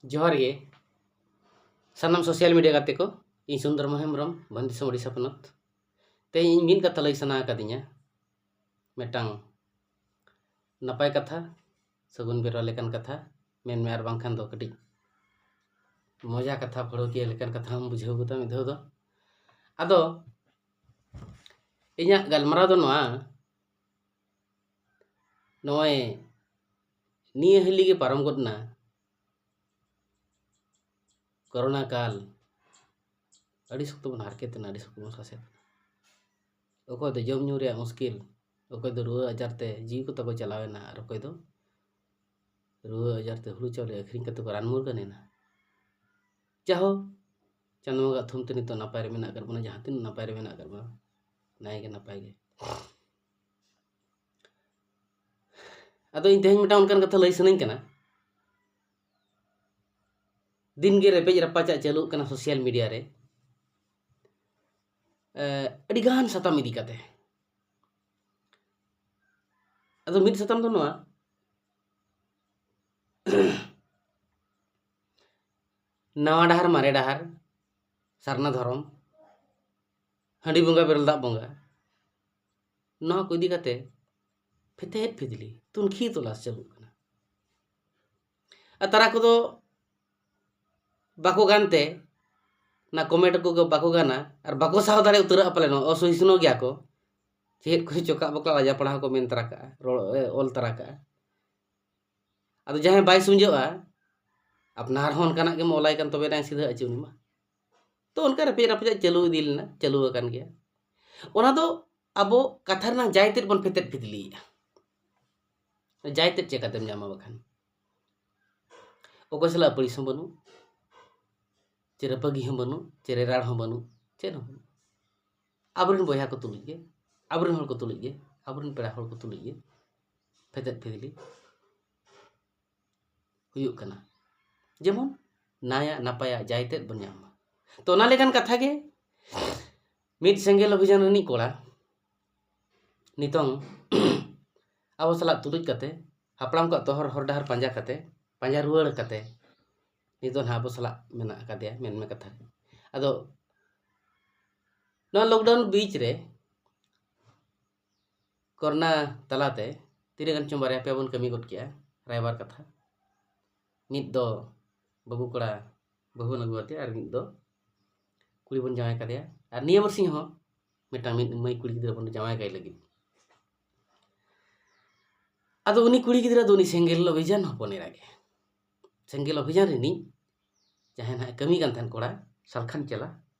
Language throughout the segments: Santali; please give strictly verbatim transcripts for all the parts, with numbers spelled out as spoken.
ᱡᱚᱦᱟᱨ ᱜᱮ ᱥᱟᱱᱟᱢ social media ᱜᱟᱛᱮ ᱠᱚ᱾ ᱤᱧ ᱥᱩᱱᱫᱚᱨ ᱢᱳᱦᱚᱱ ᱦᱮᱢᱵᱨᱚᱢ, ᱵᱷᱟᱱ ᱫᱤᱥᱚᱢ ᱳᱰᱤᱥᱟ ᱯᱚᱱᱚᱛ᱾ ᱛᱮᱦᱮᱧ ᱤᱧ ᱢᱤᱫ ᱠᱟᱛᱷᱟ ᱞᱟᱹᱭ ᱥᱟᱱᱟ ᱟᱠᱟᱫᱤᱧᱟ, ᱢᱤᱫᱴᱟᱝ ᱱᱟᱯᱟᱭ ᱠᱟᱛᱷᱟ, ᱥᱟᱹᱜᱩᱱ ᱵᱮᱨᱣᱟ ᱞᱮᱠᱟᱱ ᱠᱟᱛᱷᱟ ᱢᱮᱱ ᱢᱮ, ᱟᱨ ᱵᱟᱝᱠᱷᱟᱱ ᱫᱚ ᱠᱟᱹᱴᱤᱡ ᱢᱚᱡᱟ ᱠᱟᱛᱷᱟ, ᱯᱷᱟᱹᱲᱩᱠᱤᱭᱟᱹ ᱞᱮᱠᱟᱱ ᱠᱟᱛᱷᱟ ᱦᱚᱸᱢ ᱵᱩᱡᱷᱟᱹᱣ ᱜᱚᱫᱟ ᱢᱤᱫ ᱫᱷᱟᱣ ᱫᱚ᱾ ᱟᱫᱚ ᱤᱧᱟᱹᱜ ᱜᱟᱞᱢᱟᱨᱟᱣ ᱫᱚ ᱱᱚᱣᱟ, ᱱᱚᱜᱼᱚᱭ ᱱᱤᱭᱟᱹ ᱦᱤᱞᱤ ᱜᱮ ᱯᱟᱨᱚᱢ ᱜᱚᱫ ᱮᱱᱟ ᱠᱳᱨᱳᱱᱟ ᱠᱟᱞ᱾ ᱟᱹᱰᱤ ᱥᱚᱠᱛᱚ ᱵᱚᱱ ᱦᱟᱨᱠᱮᱛ ᱮᱱᱟ, ᱟᱹᱰᱤ ᱥᱚᱠᱛᱚ ᱵᱚᱱ ᱥᱟᱥᱮᱛ ᱮᱱᱟ᱾ ᱚᱠᱚᱭ ᱫᱚ ᱡᱚᱢ ᱧᱩ ᱨᱮᱭᱟᱜ ᱢᱩᱥᱠᱤᱞ, ᱚᱠᱚᱭ ᱫᱚ ᱨᱩᱣᱟᱹ ᱟᱡᱟᱨ ᱛᱮ ᱡᱤᱣᱤ ᱠᱚ ᱛᱟᱠᱚ ᱪᱟᱞᱟᱣ ᱮᱱᱟ, ᱟᱨ ᱚᱠᱚᱭ ᱫᱚ ᱨᱩᱣᱟᱹ ᱟᱡᱟᱨ ᱛᱮ ᱦᱩᱲᱩ ᱪᱟᱣᱞᱮ ᱟᱹᱠᱷᱨᱤᱧ ᱠᱟᱛᱮ ᱠᱚ ᱨᱟᱱ ᱢᱩᱨᱜᱟᱹᱱ ᱮᱱᱟ᱾ ᱡᱟᱦᱳᱠ, ᱪᱟᱸᱫᱳ ᱵᱚᱸᱜᱟ ᱛᱷᱩᱢ ᱛᱮ ᱱᱤᱛᱚᱜ ᱱᱟᱯᱟᱭ ᱨᱮ ᱢᱮᱱᱟᱜ ᱟᱠᱟᱫ ᱵᱚᱱᱟ, ᱡᱟᱦᱟᱸ ᱛᱤᱱᱟᱹᱜ ᱱᱟᱯᱟᱭ ᱨᱮ ᱢᱮᱱᱟᱜ ᱟᱠᱟᱫ ᱵᱚᱱᱟ, ᱱᱟᱭ ᱜᱮ ᱱᱟᱯᱟᱭ ᱜᱮ᱾ ᱟᱫᱚ ᱤᱧ ᱛᱮᱦᱮᱧ ᱢᱤᱫᱴᱟᱝ ᱚᱱᱠᱟᱱ ᱠᱟᱛᱷᱟ ᱞᱟᱹᱭ ᱥᱟᱱᱟᱧ ᱠᱟᱱᱟ᱾ ᱫᱤᱱ ᱜᱮ ᱨᱮᱯᱮᱡ ᱨᱟᱯᱟᱪᱟᱜ ᱪᱟᱹᱞᱩᱜ ᱠᱟᱱᱟ social media ᱨᱮ, ᱮ, ᱟᱹᱰᱤ ᱜᱟᱱ ᱥᱟᱛᱟᱢ ᱤᱫᱤ ᱠᱟᱛᱮ᱾ ᱟᱫᱚ ᱢᱤᱫ ᱥᱟᱛᱟᱢ ᱫᱚ ᱱᱚᱣᱟ, ᱱᱟᱣᱟ ᱰᱟᱦᱟᱨ ᱢᱟᱨᱮ ᱰᱟᱦᱟᱨ, ᱥᱟᱨᱱᱟ ᱫᱷᱚᱨᱚᱢ, ᱦᱟᱺᱰᱤ ᱵᱚᱸᱜᱟ ᱵᱮᱨᱮᱞ ᱫᱟᱜ ᱵᱚᱸᱜᱟ, ᱱᱚᱣᱟ ᱠᱚ ᱤᱫᱤ ᱠᱟᱛᱮ ᱯᱷᱮᱛᱮᱫ ᱯᱷᱤᱫᱽᱞᱤ, ᱛᱩᱱᱠᱷᱤ ᱛᱚᱞᱟᱥ ᱪᱟᱹᱞᱩᱜ ᱠᱟᱱᱟ᱾ ᱟᱨ ᱛᱟᱨᱟ ᱠᱚᱫᱚ ᱵᱟᱠᱚ ᱜᱟᱱ ᱛᱮ, ᱚᱱᱟ comment ᱠᱚᱜᱮ ᱵᱟᱠᱚ ᱜᱟᱱᱟ ᱟᱨ ᱵᱟᱠᱚ ᱥᱟᱦᱟᱣ ᱫᱟᱲᱮ ᱩᱛᱟᱹᱨᱚᱜᱼᱟ ᱯᱟᱞᱮᱱ, ᱚᱥᱚᱦᱤᱥᱱᱩ ᱜᱮᱭᱟ ᱠᱚ᱾ ᱪᱮᱫ ᱠᱚ ᱪᱚᱠᱟᱜ ᱵᱚᱠᱟᱜ ᱞᱟᱡᱟ ᱯᱟᱲᱟᱣ ᱠᱚ ᱢᱮᱱ ᱛᱟᱨᱟ ᱠᱟᱜᱼᱟ, ᱨᱚᱲ, ᱮ, ᱚᱞ ᱛᱟᱨᱟ ᱠᱟᱜᱼᱟ᱾ ᱟᱫᱚ ᱡᱟᱦᱟᱸᱭ ᱵᱟᱭ ᱥᱩᱧᱡᱟᱹᱜᱼᱟ, ᱟᱯᱱᱟᱨ ᱦᱚᱸ ᱚᱱᱠᱟᱱᱟᱜ ᱜᱮᱢ ᱚᱞᱟᱭ ᱠᱟᱱ, ᱛᱚᱵᱮ ᱮᱱᱟᱝ ᱥᱤᱫᱷᱟᱹ ᱟᱹᱪᱩ ᱩᱱᱤ ᱢᱟ᱾ ᱛᱚ ᱚᱱᱠᱟ ᱨᱮᱯᱮᱡ ᱨᱟᱯᱮᱡᱟᱜ ᱪᱟᱹᱞᱩ ᱤᱫᱤ ᱞᱮᱱᱟ, ᱪᱟᱹᱞᱩ ᱟᱠᱟᱱ ᱜᱮᱭᱟ᱾ ᱚᱱᱟ ᱫᱚ ᱟᱵᱚ ᱠᱟᱛᱷᱟ ᱨᱮᱱᱟᱜ ᱡᱟᱭ ᱛᱮᱫ ᱵᱚᱱ ᱯᱷᱮᱛᱮᱫ ᱯᱷᱤᱫᱽᱞᱤᱭᱮᱫᱼᱟ᱾ ᱡᱟᱭ ᱛᱮᱫ ᱪᱮᱠᱟᱛᱮᱢ ᱧᱟᱢᱟ ᱵᱟᱠᱷᱟᱱ? ᱚᱠᱚᱭ ᱥᱟᱞᱟᱜ ᱟᱹᱯᱟᱹᱲᱤᱥ ᱦᱚᱸ ᱵᱟᱹᱱᱩᱜ, ᱪᱮ ᱨᱟᱹᱯᱟᱹᱜᱤ ᱦᱚᱸ ᱵᱟᱹᱱᱩᱜ, ᱪᱮ ᱨᱮᱨᱟᱲ ᱦᱚᱸ ᱵᱟᱹᱱᱩᱜ, ᱪᱮᱫ ᱦᱚᱸ ᱵᱟᱹᱱᱩᱜ᱾ ᱟᱵᱚᱨᱮᱱ ᱵᱚᱭᱦᱟ ᱠᱚ ᱛᱩᱞᱩᱡ ᱜᱮ, ᱟᱵᱚᱨᱮᱱ ᱦᱚᱲ ᱠᱚ ᱛᱩᱞᱩᱡ ᱜᱮ, ᱟᱵᱚᱨᱮᱱ ᱯᱮᱲᱟ ᱦᱚᱲ ᱠᱚ ᱛᱩᱞᱩᱡ ᱜᱮ ᱯᱷᱮᱛᱮᱫ ᱯᱷᱤᱫᱽᱞᱤ ᱦᱩᱭᱩᱜ ᱠᱟᱱᱟ᱾ ᱡᱮᱢᱚᱱ ᱱᱟᱭᱟᱜ ᱱᱟᱯᱟᱭᱟᱜ ᱡᱟᱭ ᱛᱮᱫ ᱵᱚᱱ ᱧᱟᱢ ᱢᱟ᱾ ᱛᱚ ᱚᱱᱟ ᱞᱮᱠᱟᱱ ᱠᱟᱛᱷᱟ ᱜᱮ ᱢᱤᱫ ᱥᱮᱸᱜᱮᱞ ᱚᱵᱷᱤᱡᱟᱱ ᱨᱤᱱᱤᱡ ᱠᱚᱲᱟ ᱱᱤᱛᱚᱝ ᱟᱵᱚ ᱥᱟᱞᱟᱜ ᱛᱩᱞᱩᱡ ᱠᱟᱛᱮ, ᱦᱟᱯᱲᱟᱢ ᱠᱚᱣᱟᱜ ᱛᱚᱦᱚᱨ ᱦᱚᱨ ᱰᱟᱦᱟᱨ ᱯᱟᱸᱡᱟ ᱠᱟᱛᱮ, ᱯᱟᱸᱡᱟ ᱨᱩᱣᱟᱹᱲ ᱠᱟᱛᱮ, ᱱᱤᱛ ᱫᱚ ᱱᱟᱦᱟᱜ ᱟᱵᱚ ᱥᱟᱞᱟᱜ ᱢᱮᱱᱟᱜ ᱟᱠᱟᱫᱮᱭᱟ, ᱢᱮᱱᱢᱮ ᱠᱟᱛᱷᱟ ᱨᱮ᱾ ᱟᱫᱚ ᱱᱚᱣᱟ lockdown ᱵᱤᱪ ᱨᱮ ᱠᱚᱨᱳᱱᱟ ᱛᱟᱞᱟᱛᱮ ᱛᱤᱱᱟᱹᱜ ᱜᱟᱱ ᱪᱚᱝ ᱵᱟᱨᱭᱟ ᱯᱮᱭᱟ ᱵᱚᱱ ᱠᱟᱹᱢᱤ ᱜᱚᱫ ᱠᱮᱜᱼᱟ᱾ ᱨᱟᱭᱵᱟᱨ ᱠᱟᱛᱷᱟ, ᱢᱤᱫ ᱫᱚ ᱵᱟᱹᱵᱩ ᱠᱚᱲᱟ ᱵᱟᱹᱦᱩ ᱵᱚᱱ ᱟᱹᱜᱩ ᱟᱫᱮᱭᱟ, ᱟᱨ ᱢᱤᱫ ᱫᱚ ᱠᱩᱲᱤ ᱵᱚᱱ ᱡᱟᱶᱟᱭ ᱠᱟᱫᱮᱭᱟ᱾ ᱟᱨ ᱱᱤᱭᱟᱹ ᱵᱟᱨᱥᱤᱧ ᱦᱚᱸ ᱢᱤᱫᱴᱟᱝ ᱢᱤᱫ ᱢᱟᱹᱭ ᱠᱩᱲᱤ ᱜᱤᱫᱽᱨᱟᱹ ᱵᱚᱱ ᱡᱟᱶᱟᱭ ᱠᱟᱭ ᱞᱟᱹᱜᱤᱫ᱾ ᱟᱫᱚ ᱩᱱᱤ ᱠᱩᱲᱤ ᱜᱤᱫᱽᱨᱟᱹ ᱫᱚ ᱩᱱᱤ ᱥᱮᱸᱜᱮᱞ ᱚᱵᱷᱤᱡᱟᱱ ᱦᱚᱯᱚᱱ ᱮᱨᱟ ᱜᱮ᱾ ᱥᱮᱸᱜᱮᱞ ᱚᱵᱷᱤᱡᱟᱱ ᱨᱤᱱᱤᱡ ᱡᱟᱦᱟᱸᱭ ᱱᱟᱦᱟᱜ ᱠᱟᱹᱢᱤ ᱠᱟᱱ ᱛᱟᱦᱮᱱ ᱠᱚᱲᱟ, ᱥᱟᱞᱠᱷᱟᱱ ᱪᱮᱞᱟ,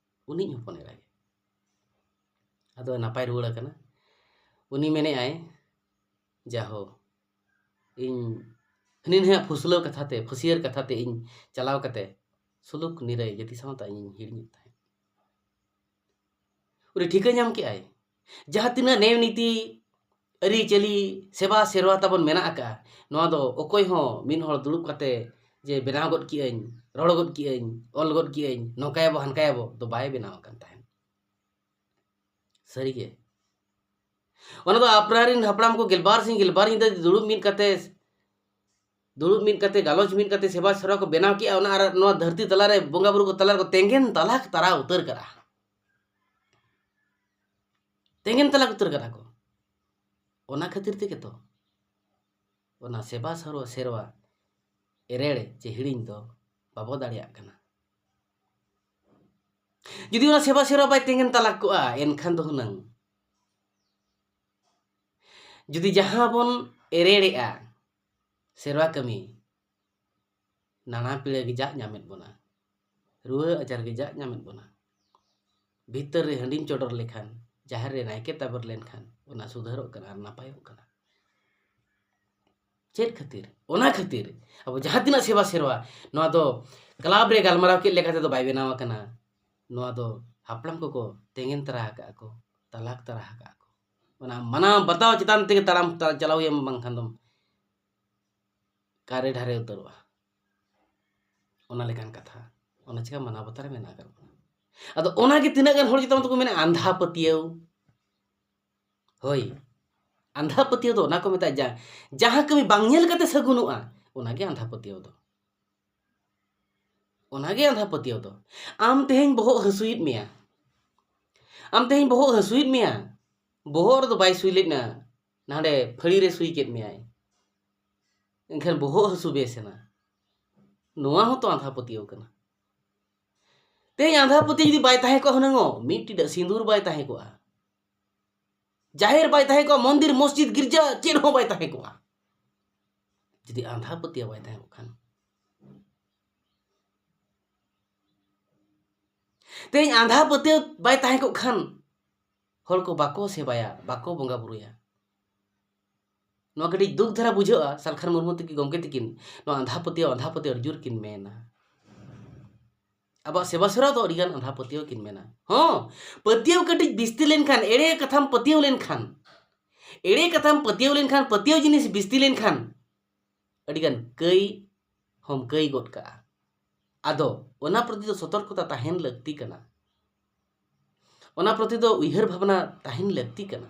ᱩᱱᱤ ᱦᱚᱯᱚᱱ ᱮᱨᱟ ᱜᱮ᱾ ᱟᱫᱚ ᱱᱟᱯᱟᱭ ᱨᱩᱣᱟᱹᱲ ᱟᱠᱟᱱᱟ᱾ ᱩᱱᱤ ᱢᱮᱱᱮᱫ ᱟᱭ, ᱡᱟᱦᱳ, ᱤᱧ ᱦᱟᱹᱱᱤ ᱱᱟᱹᱭᱟᱜ ᱯᱷᱩᱥᱞᱟᱹᱣ ᱠᱟᱛᱷᱟ ᱛᱮ, ᱯᱷᱟᱹᱥᱭᱟᱹᱨ ᱠᱟᱛᱷᱟ ᱛᱮ ᱤᱧ ᱪᱟᱞᱟᱣ ᱠᱟᱛᱮ ᱥᱩᱞᱩᱠ ᱱᱤᱨᱟᱹᱭ ᱡᱟᱹᱛᱤ ᱥᱟᱶᱛᱟ ᱤᱧᱤᱧ ᱦᱤᱲᱤᱧᱮᱫ ᱛᱟᱦᱮᱸᱫ᱾ ᱩᱱᱤ ᱴᱷᱤᱠᱟᱹ ᱧᱟᱢ ᱠᱮᱜᱼᱟᱭ, ᱡᱟᱦᱟᱸ ᱛᱤᱱᱟᱹᱜ ᱱᱮᱭ ᱱᱤᱛᱤ, ᱟᱹᱨᱤᱪᱟᱹᱞᱤ, ᱥᱮᱵᱟ ᱥᱮᱨᱣᱟ ᱛᱟᱵᱚᱱ ᱢᱮᱱᱟᱜ ᱟᱠᱟᱜᱼᱟ, ᱱᱚᱣᱟ ᱫᱚ ᱚᱠᱚᱭ ᱦᱚᱸ ᱢᱤᱫ ᱦᱚᱲ ᱫᱩᱲᱩᱵ ᱠᱟᱛᱮ ᱡᱮ ᱵᱮᱱᱟᱣ ᱜᱚᱫ ᱠᱮᱜᱼᱟᱹᱧ, ᱨᱚᱲ ᱜᱚᱫ ᱠᱮᱜᱼᱟᱹᱧ, ᱚᱞ ᱜᱚᱫ ᱠᱮᱜᱼᱟᱹᱧ, ᱱᱚᱝᱠᱟᱭᱟᱵᱚ ᱦᱟᱱᱠᱟᱭᱟᱵᱚ ᱫᱚ ᱵᱟᱭ ᱵᱮᱱᱟᱣ ᱟᱠᱟᱱ ᱛᱟᱦᱮᱸᱫ᱾ ᱥᱟᱹᱨᱤᱜᱮ, ᱚᱱᱟ ᱫᱚ ᱟᱯᱱᱟᱨ ᱨᱮᱱ ᱦᱟᱯᱲᱟᱢ ᱠᱚ ᱜᱮᱞᱵᱟᱨ ᱥᱤᱧ ᱜᱮᱞᱵᱟᱨ ᱧᱤᱫᱟᱹ ᱫᱩᱲᱩᱵ ᱢᱤᱫ ᱠᱟᱛᱮ, ᱫᱩᱲᱩᱵ ᱢᱤᱫ ᱠᱟᱛᱮ, ᱜᱟᱞᱚᱪ ᱢᱤᱫ ᱠᱟᱛᱮ, ᱥᱮᱵᱟ ᱥᱮᱨᱣᱟ ᱠᱚ ᱵᱮᱱᱟᱣ ᱠᱮᱜᱼᱟ, ᱚᱱᱟ ᱟᱨ ᱱᱚᱣᱟ ᱫᱷᱟᱹᱨᱛᱤ ᱛᱟᱞᱟᱨᱮ ᱵᱚᱸᱜᱟ ᱵᱩᱨᱩ ᱠᱚ ᱛᱟᱞᱟ ᱨᱮᱠᱚ ᱛᱮᱸᱜᱮᱱ ᱛᱟᱞᱟ ᱛᱟᱨᱟ ᱩᱛᱟᱹᱨ ᱠᱟᱜᱼᱟ᱾ ᱛᱮᱸᱜᱮᱱ ᱛᱟᱞᱟ ᱩᱛᱟᱹᱨ ᱠᱟᱫᱟ ᱠᱚ᱾ ᱚᱱᱟ ᱠᱷᱟᱹᱛᱤᱨ ᱛᱮᱜᱮ ᱛᱚ ᱚᱱᱟ ᱥᱮᱵᱟ ᱥᱮᱨᱣᱟ, ᱥᱮᱨᱣᱟ ᱮᱨᱮᱲ ᱪᱮ ᱦᱤᱲᱤᱧ ᱫᱚ ᱵᱟᱵᱚ ᱫᱟᱲᱮᱭᱟᱜ ᱠᱟᱱᱟ᱾ ᱡᱩᱫᱤ ᱚᱱᱟ ᱥᱮᱵᱟ ᱥᱮᱨᱣᱟ ᱵᱟᱭ ᱛᱮᱸᱜᱮᱱ ᱛᱟᱞᱟ ᱠᱚᱜᱼᱟ, ᱮᱱᱠᱷᱟᱱ ᱫᱚ ᱦᱩᱱᱟᱹᱝ ᱡᱩᱫᱤ ᱡᱟᱦᱟᱸ ᱵᱚᱱ ᱮᱨᱮᱲᱮᱜᱼᱟ ᱥᱮᱨᱣᱟ ᱠᱟᱹᱢᱤ, ᱱᱟᱱᱟ ᱯᱤᱲᱟᱹ ᱜᱮ ᱡᱟᱜ ᱧᱟᱢᱮᱫ ᱵᱚᱱᱟ, ᱨᱩᱣᱟᱹ ᱟᱡᱟᱨ ᱜᱮ ᱡᱟᱜ ᱧᱟᱢᱮᱫ ᱵᱚᱱᱟ᱾ ᱵᱷᱤᱛᱟᱹᱨ ᱨᱮ ᱦᱟᱺᱰᱤᱢ ᱪᱚᱰᱚᱨ ᱞᱮᱠᱷᱟᱱ, ᱡᱟᱦᱮᱨ ᱨᱮ ᱱᱟᱭᱠᱮ ᱛᱟᱵᱮᱨ ᱞᱮᱱᱠᱷᱟᱱ, ᱚᱱᱟ ᱥᱩᱫᱷᱟᱹᱨᱚᱜ ᱠᱟᱱᱟ ᱟᱨ ᱱᱟᱯᱟᱭᱚᱜ ᱠᱟᱱᱟ᱾ ᱪᱮᱫ ᱠᱷᱟᱹᱛᱤᱨ? ᱚᱱᱟ ᱠᱷᱟᱹᱛᱤᱨ ᱟᱵᱚ ᱡᱟᱦᱟᱸ ᱛᱤᱱᱟᱹᱜ ᱥᱮᱵᱟ ᱥᱮᱨᱣᱟ, ᱱᱚᱣᱟ ᱫᱚ ᱠᱞᱟᱵᱽ ᱨᱮ ᱜᱟᱞᱢᱟᱨᱟᱣ ᱠᱮᱫ ᱞᱮᱠᱟ ᱛᱮᱫᱚ ᱵᱟᱭ ᱵᱮᱱᱟᱣ ᱟᱠᱟᱱᱟ᱾ ᱱᱚᱣᱟ ᱫᱚ ᱦᱟᱯᱲᱟᱢ ᱠᱚᱠᱚ ᱛᱮᱸᱜᱮᱱ ᱛᱟᱨᱟ ᱟᱠᱟᱫᱼᱟ ᱠᱚ, ᱛᱟᱞᱟᱠ ᱛᱟᱨᱟ ᱟᱠᱟᱫᱼᱟ ᱠᱚ᱾ ᱚᱱᱟ ᱢᱟᱱᱟᱣ ᱵᱟᱛᱟᱣ ᱪᱮᱛᱟᱱ ᱛᱮᱜᱮ ᱛᱟᱲᱟᱢ ᱛᱟ-, ᱪᱟᱞᱟᱣ ᱦᱩᱭᱟᱢ, ᱵᱟᱝᱠᱷᱟᱱ ᱫᱚᱢ ᱠᱟᱨᱮ ᱰᱷᱟᱨᱮ ᱩᱛᱟᱹᱨᱚᱜᱼᱟ᱾ ᱚᱱᱟ ᱞᱮᱠᱟᱱ ᱠᱟᱛᱷᱟ᱾ ᱚᱱᱟ ᱪᱤᱠᱟ ᱢᱟᱱᱟᱣ ᱵᱟᱛᱟᱣ ᱨᱮ ᱢᱮᱱᱟᱜ ᱟᱠᱟᱫ ᱵᱚᱱᱟ᱾ ᱟᱫᱚ ᱚᱱᱟᱜᱮ ᱛᱤᱱᱟᱹᱜ ᱜᱟᱱ ᱦᱚᱲ ᱪᱮᱛᱟᱱ ᱫᱚᱠᱚ ᱢᱮᱱᱟ ᱟᱸᱫᱷᱟ ᱯᱟᱹᱛᱭᱟᱹᱣ᱾ ᱦᱳᱭ, ᱟᱸᱫᱷᱟ ᱯᱟᱹᱛᱭᱟᱹᱣ ᱫᱚ ᱚᱱᱟ ᱠᱚ ᱢᱮᱛᱟᱜᱼᱟ, ᱡᱟ-, ᱡᱟᱦᱟᱸ ᱠᱟᱹᱢᱤ ᱵᱟᱝ ᱧᱮᱞ ᱠᱟᱛᱮ ᱥᱟᱹᱜᱩᱱᱚᱜᱼᱟ, ᱚᱱᱟᱜᱮ ᱟᱸᱫᱷᱟ ᱯᱟᱹᱛᱭᱟᱹᱣ ᱫᱚ᱾ ᱚᱱᱟᱜᱮ ᱟᱸᱫᱷᱟ ᱯᱟᱹᱛᱭᱟᱹᱣ ᱫᱚ᱾ ᱟᱢ ᱛᱮᱦᱮᱧ ᱵᱚᱦᱚᱜ ᱦᱟᱹᱥᱩᱭᱮᱫ ᱢᱮᱭᱟ, ᱟᱢ ᱛᱮᱦᱮᱧ ᱵᱚᱦᱚᱜ ᱦᱟᱹᱥᱩᱭᱮᱫ ᱢᱮᱭᱟ, ᱵᱚᱦᱚᱜ ᱨᱮᱫᱚ ᱵᱟᱭ ᱥᱩᱭ ᱞᱮᱫ ᱢᱮᱭᱟ, ᱱᱟᱰᱮ ᱯᱷᱟᱹᱲᱤ ᱨᱮ ᱥᱩᱭ ᱠᱮᱫ ᱢᱮᱭᱟᱭ, ᱮᱱᱠᱷᱟᱱ ᱵᱚᱦᱚᱜ ᱦᱟᱹᱥᱩ ᱵᱮᱥ ᱮᱱᱟ᱾ ᱱᱚᱣᱟ ᱦᱚᱸᱛᱚ ᱟᱸᱫᱷᱟ ᱯᱟᱹᱛᱭᱟᱹᱣ ᱠᱟᱱᱟ᱾ ᱛᱮᱦᱮᱧ ᱟᱸᱫᱷᱟ ᱯᱟᱹᱛᱭᱟᱹᱣ ᱡᱩᱫᱤ ᱵᱟᱭ ᱛᱟᱦᱮᱸ ᱠᱚᱜᱼᱟ ᱦᱩᱱᱟᱹᱝ, ᱚ, ᱢᱤᱫ ᱴᱤᱰᱟᱹᱜ ᱥᱤᱸᱫᱩᱨ ᱵᱟᱭ ᱛᱟᱦᱮᱸ ᱠᱚᱜᱼᱟ, ᱡᱟᱦᱮᱨ ᱵᱟᱭ ᱛᱟᱦᱮᱸ ᱠᱚᱜᱼᱟ, ᱢᱚᱱᱫᱤᱨ, ᱢᱚᱥᱡᱤᱫ, ᱜᱤᱨᱡᱟ ᱪᱮᱫ ᱦᱚᱸ ᱵᱟᱭ ᱛᱟᱦᱮᱸ ᱠᱚᱜᱼᱟ, ᱡᱩᱫᱤ ᱟᱸᱫᱷᱟ ᱯᱟᱹᱛᱭᱟᱹᱣ ᱵᱟᱭ ᱛᱟᱦᱮᱸ ᱠᱚᱜ ᱠᱷᱟᱱ᱾ ᱛᱮᱦᱮᱧ ᱟᱸᱫᱷᱟ ᱯᱟᱹᱛᱭᱟᱹᱣ ᱵᱟᱭ ᱛᱟᱦᱮᱸ ᱠᱚᱜ ᱠᱷᱟᱱ, ᱦᱚᱲ ᱠᱚ ᱵᱟᱠᱚ ᱥᱮᱵᱟᱭᱟ, ᱵᱟᱠᱚ ᱵᱚᱸᱜᱟ ᱵᱩᱨᱩᱭᱟ᱾ ᱱᱚᱣᱟ ᱠᱟᱹᱴᱤᱡ ᱫᱩᱠ ᱫᱷᱟᱨᱟ ᱵᱩᱡᱷᱟᱹᱜᱼᱟ, ᱥᱟᱞᱠᱷᱟᱱ ᱢᱩᱨᱢᱩ ᱛᱟᱹᱠᱤᱱ ᱜᱚᱢᱠᱮ ᱛᱟᱹᱠᱤᱱ ᱱᱚᱣᱟ ᱟᱸᱫᱷᱟ ᱯᱟᱹᱛᱭᱟᱹᱣ, ᱟᱸᱫᱷᱟ ᱯᱟᱹᱛᱭᱟᱹᱣ ᱟᱹᱰᱤ ᱡᱳᱨ ᱠᱤᱱ ᱢᱮᱱᱟ᱾ ᱟᱵᱚᱣᱟᱜ ᱥᱮᱵᱟ ᱥᱮᱨᱟ ᱫᱚ ᱟᱹᱰᱤᱜᱟᱱ ᱟᱸᱫᱷᱟ ᱯᱟᱹᱛᱭᱟᱹᱣ ᱠᱤᱱ ᱢᱮᱱᱟ᱾ ᱦᱚᱸ, ᱯᱟᱹᱛᱭᱟᱹᱣ ᱠᱟᱹᱴᱤᱡ ᱵᱤᱥᱛᱤ ᱞᱮᱱᱠᱷᱟᱱ, ᱮᱲᱮ ᱠᱟᱛᱷᱟᱢ ᱯᱟᱹᱛᱭᱟᱹᱣ ᱞᱮᱱᱠᱷᱟᱱ, ᱮᱲᱮ ᱠᱟᱛᱷᱟᱢ ᱯᱟᱹᱛᱭᱟᱹᱣ ᱞᱮᱱᱠᱷᱟᱱ, ᱯᱟᱹᱛᱭᱟᱹᱣ ᱡᱤᱱᱤᱥ ᱵᱤᱥᱛᱤ ᱞᱮᱱᱠᱷᱟᱱ, ᱟᱹᱰᱤᱜᱟᱱ ᱠᱟᱹᱭ ᱦᱚᱸᱢ ᱠᱟᱹᱭ ᱜᱚᱫ ᱠᱟᱜᱼᱟ᱾ ᱟᱫᱚ ᱚᱱᱟ ᱯᱨᱚᱛᱤ ᱫᱚ ᱥᱚᱛᱚᱨᱠᱚᱛᱟ ᱛᱟᱦᱮᱱ ᱞᱟᱹᱠᱛᱤ ᱠᱟᱱᱟ, ᱚᱱᱟ ᱯᱨᱚᱛᱤ ᱫᱚ ᱩᱭᱦᱟᱹᱨ ᱵᱷᱟᱵᱽᱱᱟ ᱛᱟᱦᱮᱱ ᱞᱟᱹᱠᱛᱤ ᱠᱟᱱᱟ,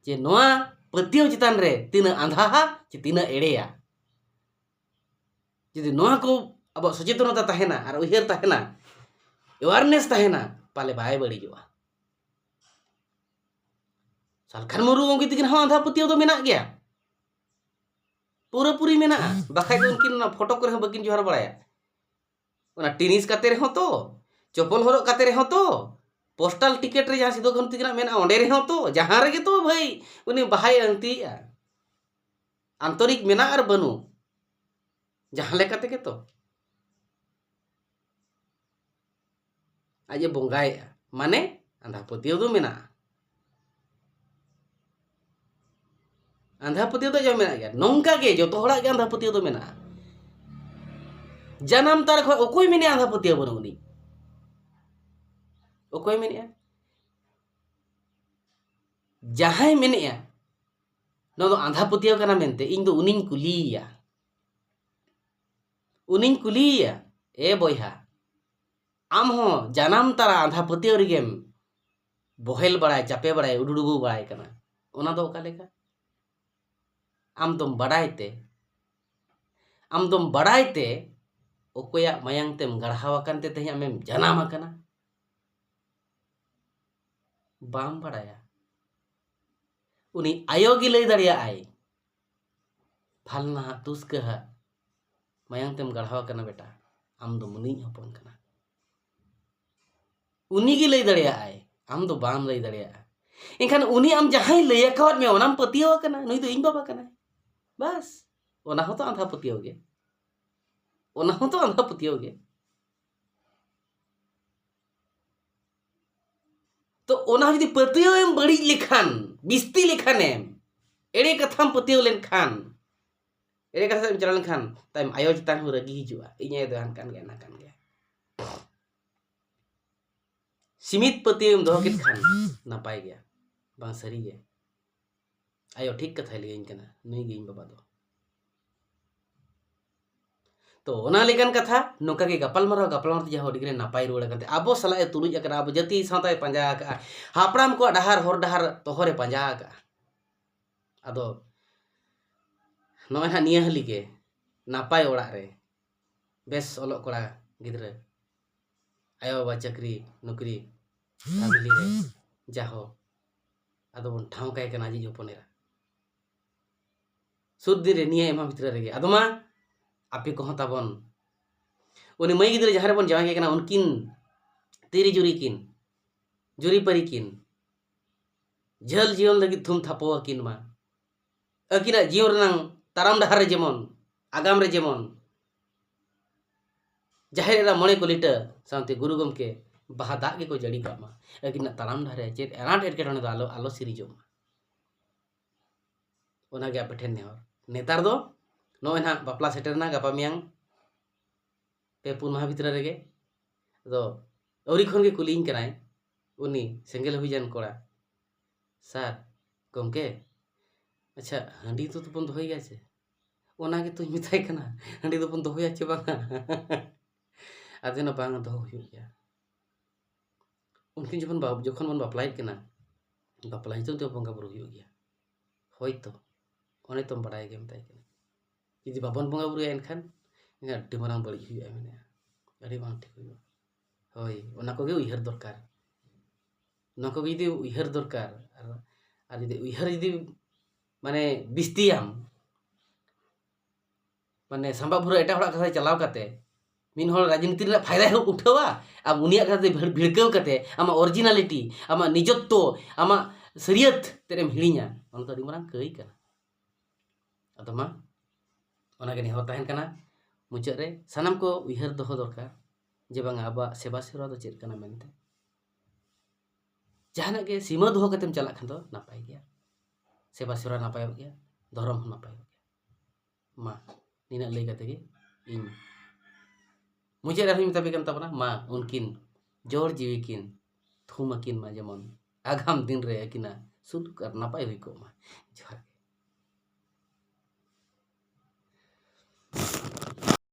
ᱡᱮ ᱱᱚᱣᱟ ᱯᱟᱹᱛᱭᱟᱹᱣ ᱪᱮᱛᱟᱱ ᱨᱮ ᱛᱤᱱᱟᱹᱜ ᱟᱸᱫᱷᱟᱦᱟ ᱪᱮ ᱛᱤᱱᱟᱹᱜ ᱮᱲᱮᱭᱟ᱾ ᱡᱩᱫᱤ ᱱᱚᱣᱟ ᱠᱚ ᱟᱵᱚᱣᱟᱜ ᱥᱚᱪᱮᱛᱚᱱᱚᱛᱟ ᱛᱟᱦᱮᱱᱟ ᱟᱨ ᱩᱭᱦᱟᱹᱨ ᱛᱟᱦᱮᱱᱟ, awareness ᱛᱟᱦᱮᱱᱟ, ᱯᱟᱞᱮ ᱵᱟᱭ ᱵᱟᱹᱲᱤᱡᱚᱜᱼᱟ᱾ ᱥᱟᱞᱠᱷᱟᱱ ᱢᱩᱨᱢᱩ ᱜᱚᱢᱠᱮ ᱛᱟᱹᱠᱤᱱ ᱦᱚᱸ ᱟᱸᱫᱷᱟ ᱯᱟᱹᱛᱭᱟᱹᱣ ᱫᱚ ᱢᱮᱱᱟᱜ ᱜᱮᱭᱟ, ᱯᱩᱨᱟᱹᱯᱩᱨᱤ ᱢᱮᱱᱟᱜᱼᱟ᱾ ᱵᱟᱠᱷᱟᱡ ᱫᱚ ᱩᱱᱠᱤᱱ ᱚᱱᱟ ᱯᱷᱳᱴᱳ ᱠᱚᱨᱮ ᱦᱚᱸ ᱵᱟᱹᱠᱤᱱ ᱡᱚᱦᱟᱨ ᱵᱟᱲᱟᱭᱟ᱾ ᱚᱱᱟ ᱴᱮᱱᱤᱥ ᱠᱟᱛᱮ ᱨᱮᱦᱚᱸ ᱛᱚ, ᱪᱚᱯᱚᱞ ᱦᱚᱨᱚᱜ ᱠᱟᱛᱮ ᱨᱮᱦᱚᱸ ᱛᱚ, ᱯᱳᱥᱴᱟᱞ ᱴᱤᱠᱤᱴ ᱨᱮ ᱡᱟᱦᱟᱸ ᱥᱤᱫᱩ ᱠᱟᱹᱱᱦᱩ ᱛᱟᱹᱠᱤᱱᱟᱜ ᱢᱮᱱᱟᱜᱼᱟ, ᱚᱸᱰᱮ ᱨᱮᱦᱚᱸ ᱛᱚ, ᱡᱟᱦᱟᱸ ᱨᱮᱜᱮ ᱛᱚ ᱵᱷᱟᱹᱭ ᱩᱱᱤ ᱵᱟᱦᱟᱭ ᱟᱹᱬᱛᱤᱭᱮᱜᱼᱟ᱾ ᱟᱱᱛᱚᱨᱤᱠ ᱢᱮᱱᱟᱜ ᱟᱨ ᱵᱟᱹᱱᱩᱜ, ᱡᱟᱦᱟᱸ ᱞᱮᱠᱟ ᱛᱮᱜᱮ ᱛᱚ᱾ ᱟᱡ ᱮ ᱵᱚᱸᱜᱟᱭᱮᱜᱼᱟ, ᱢᱟᱱᱮ ᱟᱸᱫᱷᱟ ᱯᱟᱹᱛᱭᱟᱹᱣ ᱫᱚ ᱢᱮᱱᱟᱜᱼᱟ᱾ ᱟᱸᱫᱷᱟ ᱯᱟᱹᱛᱭᱟᱹᱣ ᱫᱚ ᱟᱡ ᱦᱚᱸ ᱢᱮᱱᱟᱜ ᱜᱮᱭᱟ᱾ ᱱᱚᱝᱠᱟ ᱜᱮ ᱡᱚᱛᱚ ᱦᱚᱲᱟᱜ ᱜᱮ ᱟᱸᱫᱷᱟ ᱯᱟᱹᱛᱭᱟᱹᱣ ᱫᱚ ᱢᱮᱱᱟᱜᱼᱟ᱾ ᱡᱟᱱᱟᱢ ᱛᱟᱨᱟ ᱠᱷᱚᱱ ᱚᱠᱚᱭ ᱢᱮᱱᱮᱜᱼᱟ ᱟᱸᱫᱷᱟ ᱯᱟᱹᱛᱭᱟᱹᱣ ᱵᱟᱹᱱᱩᱜ ᱟᱹᱱᱤᱡ? ᱚᱠᱚᱭ ᱢᱮᱱᱮᱜᱼᱟ? ᱡᱟᱦᱟᱸᱭ ᱢᱮᱱᱮᱜᱼᱟ ᱱᱚᱣᱟ ᱫᱚ ᱟᱸᱫᱷᱟ ᱯᱟᱹᱛᱭᱟᱹᱣ ᱠᱟᱱᱟ ᱢᱮᱱᱛᱮ, ᱤᱧ ᱫᱚ ᱩᱱᱤᱧ ᱠᱩᱞᱤᱭᱮᱭᱟ, ᱩᱱᱤᱧ ᱠᱩᱞᱤᱭᱮᱭᱟ, "ᱮ ᱵᱚᱭᱦᱟ, ᱟᱢ ᱦᱚᱸ ᱡᱟᱱᱟᱢ ᱛᱟᱨᱟ ᱟᱸᱫᱷᱟ ᱯᱟᱹᱛᱭᱟᱹᱣ ᱨᱮᱜᱮᱢ ᱵᱚᱦᱮᱞ ᱵᱟᱲᱟᱭ, ᱪᱟᱯᱮ ᱵᱟᱲᱟᱭ, ᱩᱰᱩᱰᱩᱵᱩ ᱵᱟᱲᱟᱭ ᱠᱟᱱᱟ, ᱚᱱᱟ ᱫᱚ ᱚᱠᱟ ᱞᱮᱠᱟ?" ᱟᱢ ᱫᱚᱢ ᱵᱟᱰᱟᱭ ᱛᱮ, ᱟᱢ ᱫᱚᱢ ᱵᱟᱰᱟᱭ ᱛᱮ ᱚᱠᱚᱭᱟᱜ ᱢᱟᱭᱟᱝ ᱛᱮᱢ ᱜᱟᱲᱦᱟᱣ ᱟᱠᱟᱱ ᱛᱮ ᱛᱮᱦᱮᱧ ᱟᱢᱮᱢ ᱡᱟᱱᱟᱢ ᱟᱠᱟᱱᱟ? ᱵᱟᱢ ᱵᱟᱲᱟᱭᱟ᱾ ᱩᱱᱤ ᱟᱭᱳ ᱜᱮ ᱞᱟᱹᱭ ᱫᱟᱲᱮᱭᱟᱜᱼᱟᱭ, "ᱯᱷᱟᱞᱱᱟ ᱦᱟᱜ, ᱛᱩᱥᱠᱟᱹ ᱦᱟᱜ ᱢᱟᱭᱟᱝ ᱛᱮᱢ ᱜᱟᱲᱦᱟᱣ ᱟᱠᱟᱱᱟ ᱵᱮᱴᱟ, ᱟᱢ ᱫᱚ ᱢᱟᱹᱱᱤᱡ ᱦᱚᱯᱚᱱ ᱠᱟᱱᱟ᱾" ᱩᱱᱤ ᱜᱮ ᱞᱟᱹᱭ ᱫᱟᱲᱮᱭᱟᱜᱼᱟᱭ, ᱟᱢ ᱫᱚ ᱵᱟᱢ ᱞᱟᱹᱭ ᱫᱟᱲᱮᱭᱟᱜᱼᱟ᱾ ᱮᱱᱠᱷᱟᱱ ᱩᱱᱤ ᱟᱢ ᱡᱟᱦᱟᱸᱭ ᱞᱟᱹᱭ ᱟᱠᱟᱣᱟᱫ ᱢᱮᱭᱟ, ᱚᱱᱟᱢ ᱯᱟᱹᱛᱭᱟᱹᱣ ᱟᱠᱟᱱᱟ, "ᱱᱩᱭ ᱫᱚ ᱤᱧ ᱵᱟᱵᱟ ᱠᱟᱱᱟᱭ᱾" ᱵᱟᱥ, ᱚᱱᱟ ᱦᱚᱸᱛᱚ ᱟᱸᱫᱷᱟ ᱯᱟᱹᱛᱭᱟᱹᱣ ᱜᱮ, ᱚᱱᱟ ᱦᱚᱸᱛᱚ ᱟᱸᱫᱷᱟ ᱯᱟᱹᱛᱭᱟᱹᱣ ᱜᱮ᱾ ᱛᱚ ᱚᱱᱟ ᱡᱩᱫᱤ ᱯᱟᱹᱛᱭᱟᱹᱣ ᱮᱢ ᱵᱟᱹᱲᱤᱡ ᱞᱮᱠᱷᱟᱱ, ᱵᱤᱥᱛᱤ ᱞᱮᱠᱷᱟᱱᱮᱢ, ᱮᱲᱮ ᱠᱟᱛᱷᱟᱢ ᱯᱟᱹᱛᱭᱟᱹᱣ ᱞᱮᱱᱠᱷᱟᱱ, ᱮᱲᱮ ᱠᱟᱛᱷᱟ ᱥᱮᱫ ᱮᱢ ᱪᱟᱞᱟᱣ ᱞᱮᱱᱠᱷᱟᱱ, ᱛᱟᱭᱚᱢ ᱟᱭᱳ ᱪᱮᱛᱟᱱ ᱦᱚᱸ ᱨᱟᱹᱜᱤ ᱦᱤᱡᱩᱜᱼᱟ, "ᱤᱧ ᱟᱭᱳ ᱫᱚ ᱦᱟᱱᱠᱟᱱ ᱜᱮᱭᱟ, ᱱᱟᱝᱠᱟᱱ ᱜᱮᱭᱟ᱾" ᱥᱤᱢᱤᱛ ᱯᱟᱹᱛᱭᱟᱹᱣ ᱮᱢ ᱫᱚᱦᱚ ᱠᱮᱫ ᱠᱷᱟᱱ ᱱᱟᱯᱟᱭ ᱜᱮᱭᱟ, ᱵᱟᱝ ᱥᱟᱹᱨᱤ ᱜᱮ? ᱟᱭᱳ ᱴᱷᱤᱠ ᱠᱟᱛᱷᱟᱭ ᱞᱟᱹᱭᱟᱹᱧ ᱠᱟᱱᱟ, ᱱᱩᱭ ᱜᱮ ᱤᱧ ᱵᱟᱵᱟ ᱫᱚ᱾ ᱛᱚ ᱚᱱᱟ ᱞᱮᱠᱟᱱ ᱠᱟᱛᱷᱟ, ᱱᱚᱝᱠᱟ ᱜᱮ ᱜᱟᱯᱟᱞᱢᱟᱨᱟᱣ, ᱜᱟᱯᱟᱞᱢᱟᱨᱟᱣ ᱛᱮ ᱡᱟᱦᱟᱸ ᱟᱹᱰᱤ ᱜᱟᱱᱮ ᱱᱟᱯᱟᱭ ᱨᱩᱣᱟᱹᱲ ᱟᱠᱟᱱ ᱛᱮ, ᱟᱵᱚ ᱥᱟᱞᱟᱜ ᱮ ᱛᱩᱞᱩᱡ ᱟᱠᱟᱱᱟ, ᱟᱵᱚ ᱡᱟᱹᱛᱤ ᱥᱟᱶᱛᱟᱭ ᱯᱟᱸᱡᱟ ᱟᱠᱟᱫᱼᱟ, ᱦᱟᱯᱲᱟᱢ ᱠᱚᱣᱟᱜ ᱰᱟᱦᱟᱨ, ᱦᱚᱨ ᱰᱟᱦᱟᱨ ᱛᱚᱦᱚᱨᱮ ᱯᱟᱸᱡᱟ ᱟᱠᱟᱫᱼᱟ᱾ ᱟᱫᱚ ᱱᱚᱜᱼᱚᱭ ᱱᱟᱦᱟᱜ ᱱᱤᱭᱟᱹ ᱦᱟᱹᱞᱤ ᱜᱮ ᱱᱟᱯᱟᱭ ᱚᱲᱟᱜ ᱨᱮ ᱵᱮᱥ ᱚᱞᱚᱜ ᱠᱚᱲᱟ ᱜᱤᱫᱽᱨᱟᱹ, ᱟᱭᱳ ᱵᱟᱵᱟ ᱪᱟᱹᱠᱨᱤ ᱱᱚᱠᱨᱤ, ᱯᱷᱮᱢᱤᱞᱤ ᱨᱮ ᱡᱟᱦᱳ, ᱟᱫᱚ ᱵᱚᱱ ᱴᱷᱟᱶ ᱠᱟᱭ ᱠᱟᱱᱟ ᱟᱡᱤᱡ ᱦᱚᱯᱚᱱ ᱮᱨᱟ᱾ ᱥᱩᱨ ᱫᱤᱱ ᱨᱮ ᱱᱤᱭᱟᱹ ᱮᱢᱟ ᱵᱷᱤᱛᱨᱤ ᱨᱮᱜᱮ᱾ ᱟᱫᱚ ᱢᱟ ᱟᱯᱮ ᱠᱚᱦᱚᱸ ᱛᱟᱵᱚᱱ ᱩᱱᱤ ᱢᱟᱹᱭ ᱜᱤᱫᱽᱨᱟᱹ ᱡᱟᱦᱟᱸ ᱨᱮᱵᱚᱱ ᱡᱟᱶᱟᱭ ᱠᱟᱭ ᱠᱟᱱᱟ, ᱩᱱᱠᱤᱱ ᱛᱤᱨᱤ ᱡᱩᱨᱤ ᱠᱤᱱ, ᱡᱩᱨᱤ ᱯᱟᱹᱨᱤ ᱠᱤᱱ, ᱡᱷᱟᱹᱞ ᱡᱤᱭᱚᱱ ᱞᱟᱹᱜᱤᱫ ᱛᱷᱩᱢ ᱛᱷᱟᱯᱚ ᱟᱹᱠᱤᱱ ᱢᱟ᱾ ᱟᱹᱠᱤᱱᱟᱜ ᱡᱤᱭᱚᱱ ᱨᱮᱱᱟᱝ ᱛᱟᱲᱟᱢ ᱰᱟᱦᱟᱨ ᱨᱮ ᱡᱮᱢᱚᱱ, ᱟᱜᱟᱢ ᱨᱮ ᱡᱮᱢᱚᱱ ᱡᱟᱦᱮᱨ ᱮᱨᱟ ᱢᱚᱬᱮ ᱠᱚ ᱞᱤᱴᱟᱹ ᱥᱟᱶᱛᱮ ᱜᱩᱨᱩ ᱜᱚᱢᱠᱮ ᱵᱟᱦᱟ ᱫᱟᱜ ᱜᱮᱠᱚ ᱡᱟᱹᱲᱤ ᱠᱟᱜ ᱢᱟ᱾ ᱟᱹᱠᱤᱱᱟᱜ ᱛᱟᱲᱟᱢ ᱰᱟᱦᱟᱨ ᱨᱮ ᱪᱮᱫ ᱟᱱᱟᱴ ᱮᱴᱠᱮᱴᱚᱬᱮ ᱫᱚ ᱟᱞᱚ, ᱟᱞᱚ ᱥᱤᱨᱤᱡᱚᱜ ᱢᱟ᱾ ᱚᱱᱟᱜᱮ ᱟᱯᱮ ᱴᱷᱮᱱ ᱱᱮᱦᱚᱨ᱾ ᱱᱮᱛᱟᱨ ᱫᱚ ᱱᱚᱜᱼᱚᱭ ᱱᱟᱦᱟᱜ ᱵᱟᱯᱞᱟ ᱥᱮᱴᱮᱨ ᱮᱱᱟ, ᱜᱟᱯᱟ ᱢᱮᱭᱟᱝ ᱯᱮ ᱯᱩᱱ ᱢᱟᱦᱟ ᱵᱷᱤᱛᱨᱤ ᱨᱮᱜᱮ᱾ ᱟᱫᱚ ᱟᱹᱣᱨᱤ ᱠᱷᱚᱱ ᱜᱮ ᱠᱩᱞᱤᱭᱤᱧ ᱠᱟᱱᱟᱭ ᱩᱱᱤ ᱥᱮᱸᱜᱮᱞ ᱦᱩᱭᱡᱟᱱ ᱠᱚᱲᱟ, "ᱥᱟᱨ, ᱜᱚᱢᱠᱮ, ᱟᱪᱪᱷᱟ, ᱦᱟᱺᱰᱤ ᱫᱚ ᱛᱚᱵᱚᱱ ᱫᱚᱦᱚᱭ ᱜᱮᱭᱟ ᱪᱮ?" ᱚᱱᱟ ᱜᱮᱛᱚᱧ ᱢᱮᱛᱟᱭ ᱠᱟᱱᱟ, "ᱦᱟᱺᱰᱤ ᱫᱚᱵᱚᱱ ᱫᱚᱦᱚᱭᱟ ᱪᱮ ᱵᱟᱝᱟ?" ᱟᱫᱚ ᱚᱱᱟ, "ᱵᱟᱝ, ᱫᱚᱦᱚ ᱦᱩᱭᱩᱜ ᱜᱮᱭᱟ᱾" ᱩᱱᱠᱤᱱ ᱡᱚᱠᱷᱚᱱ ᱵᱟ-, ᱡᱚᱠᱷᱚᱱ ᱵᱚᱱ ᱵᱟᱯᱞᱟᱭᱮᱫ ᱠᱤᱱᱟ, ᱵᱟᱯᱞᱟ ᱧᱩᱛᱩᱢ ᱛᱮ ᱵᱚᱸᱜᱟ ᱵᱩᱨᱩ ᱦᱩᱭᱩᱜ ᱜᱮᱭᱟ᱾ ᱦᱳᱭ ᱛᱚ, ᱚᱱᱮ ᱛᱚᱢ ᱵᱟᱲᱟᱭ ᱜᱮᱭᱟ, ᱢᱮᱛᱟᱭ ᱠᱟᱱᱟ᱾ ᱡᱩᱫᱤ ᱵᱟᱵᱚᱱ ᱵᱚᱸᱜᱟ ᱵᱩᱨᱩᱭᱟ, ᱮᱱᱠᱷᱟᱱ ᱟᱹᱰᱤ ᱢᱟᱨᱟᱝ ᱵᱟᱹᱲᱤᱡ ᱦᱩᱭᱩᱜᱼᱟ ᱢᱮᱱᱮᱫᱼᱟ, ᱟᱹᱰᱤ ᱵᱟᱝ ᱴᱷᱤᱠ ᱦᱩᱭᱩᱜᱼᱟ᱾ ᱦᱳᱭ, ᱚᱱᱟ ᱠᱚᱜᱮ ᱩᱭᱦᱟᱹᱨ ᱫᱚᱨᱠᱟᱨ᱾ ᱱᱚᱣᱟ ᱠᱚᱜᱮ ᱡᱩᱫᱤ ᱩᱭᱦᱟᱹᱨ ᱫᱚᱨᱠᱟᱨ, ᱟᱨ, ᱟᱨ ᱡᱩᱫᱤ ᱩᱭᱦᱟᱹᱨ ᱡᱩᱫᱤ ᱢᱟᱱᱮ ᱵᱤᱥᱛᱤᱭᱟᱢ, ᱢᱟᱱᱮ ᱥᱟᱢᱵᱟ ᱵᱷᱩᱨᱟᱹ ᱮᱴᱟᱜ ᱦᱚᱲᱟᱜ ᱠᱟᱛᱷᱟ ᱪᱟᱞᱟᱣ ᱠᱟᱛᱮ ᱢᱤᱫ ᱦᱚᱲ ᱨᱟᱡᱽᱱᱤᱛᱤ ᱨᱮᱱᱟᱜ ᱯᱷᱟᱭᱫᱟᱭ ᱩᱴᱷᱟᱹᱣᱟ ᱟᱨ ᱩᱱᱤᱭᱟᱜ ᱠᱟᱛᱷᱟ ᱛᱮ ᱵᱷᱤᱲ-, ᱵᱷᱤᱲᱠᱟᱹᱣ ᱠᱟᱛᱮ ᱟᱢᱟᱜ originality, ᱟᱢᱟᱜ ᱱᱤᱡᱚᱛᱛᱚ, ᱟᱢᱟᱜ ᱥᱟᱹᱨᱤᱭᱟᱹᱛ ᱛᱮᱫ ᱮᱢ ᱦᱤᱲᱤᱧᱟ, ᱚᱱᱟ ᱫᱚ ᱟᱹᱰᱤ ᱢᱟᱨᱟᱝ ᱠᱟᱹᱭ ᱠᱟᱱᱟ᱾ ᱟᱫᱚ ᱢᱟ, ᱚᱱᱟᱜᱮ ᱱᱮᱦᱚᱨ ᱛᱟᱦᱮᱱ ᱠᱟᱱᱟ, ᱢᱩᱪᱟᱹᱫ ᱨᱮ ᱥᱟᱱᱟᱢ ᱠᱚ ᱩᱭᱦᱟᱹᱨ ᱫᱚᱦᱚ ᱫᱚᱨᱠᱟᱨ ᱡᱮ ᱵᱟᱝᱟ, ᱟᱵᱚᱣᱟᱜ ᱥᱮᱵᱟ ᱥᱮᱨᱣᱟ ᱫᱚ ᱪᱮᱫ ᱠᱟᱱᱟ ᱢᱮᱱᱛᱮ᱾ ᱡᱟᱦᱟᱱᱟᱜ ᱜᱮ ᱥᱤᱢᱟᱹ ᱫᱚᱦᱚ ᱠᱟᱛᱮᱢ ᱪᱟᱞᱟᱜ ᱠᱷᱟᱱ ᱫᱚ ᱱᱟᱯᱟᱭ ᱜᱮᱭᱟ, ᱥᱮᱵᱟ ᱥᱮᱨᱣᱟ ᱱᱟᱯᱟᱭᱚᱜ ᱜᱮᱭᱟ, ᱫᱷᱚᱨᱚᱢ ᱦᱚᱸ ᱱᱟᱯᱟᱭᱚᱜ ᱜᱮᱭᱟ᱾ ᱢᱟ, ᱱᱤᱱᱟᱹᱜ ᱞᱟᱹᱭ ᱠᱟᱛᱮ ᱜᱮ ᱤᱧ ᱢᱩᱪᱟᱹᱫ ᱨᱮ ᱟᱨᱦᱚᱸᱧ ᱢᱮᱛᱟ ᱯᱮ ᱠᱟᱱ ᱛᱟᱵᱚᱱᱟ, ᱢᱟ ᱩᱱᱠᱤᱱ ᱡᱚᱲ ᱡᱤᱣᱤ ᱠᱤᱱ ᱛᱷᱩᱢ ᱟᱹᱠᱤᱱ ᱢᱟ, ᱡᱮᱢᱚᱱ ᱟᱜᱟᱢ ᱫᱤᱱ ᱨᱮ ᱟᱹᱠᱤᱱᱟᱜ ᱥᱩᱞᱩᱠ ᱟᱨ ᱱᱟᱯᱟᱭ ᱦᱩᱭ ᱠᱚᱜ ᱢᱟ᱾ ᱡᱚᱦᱟᱨ᱾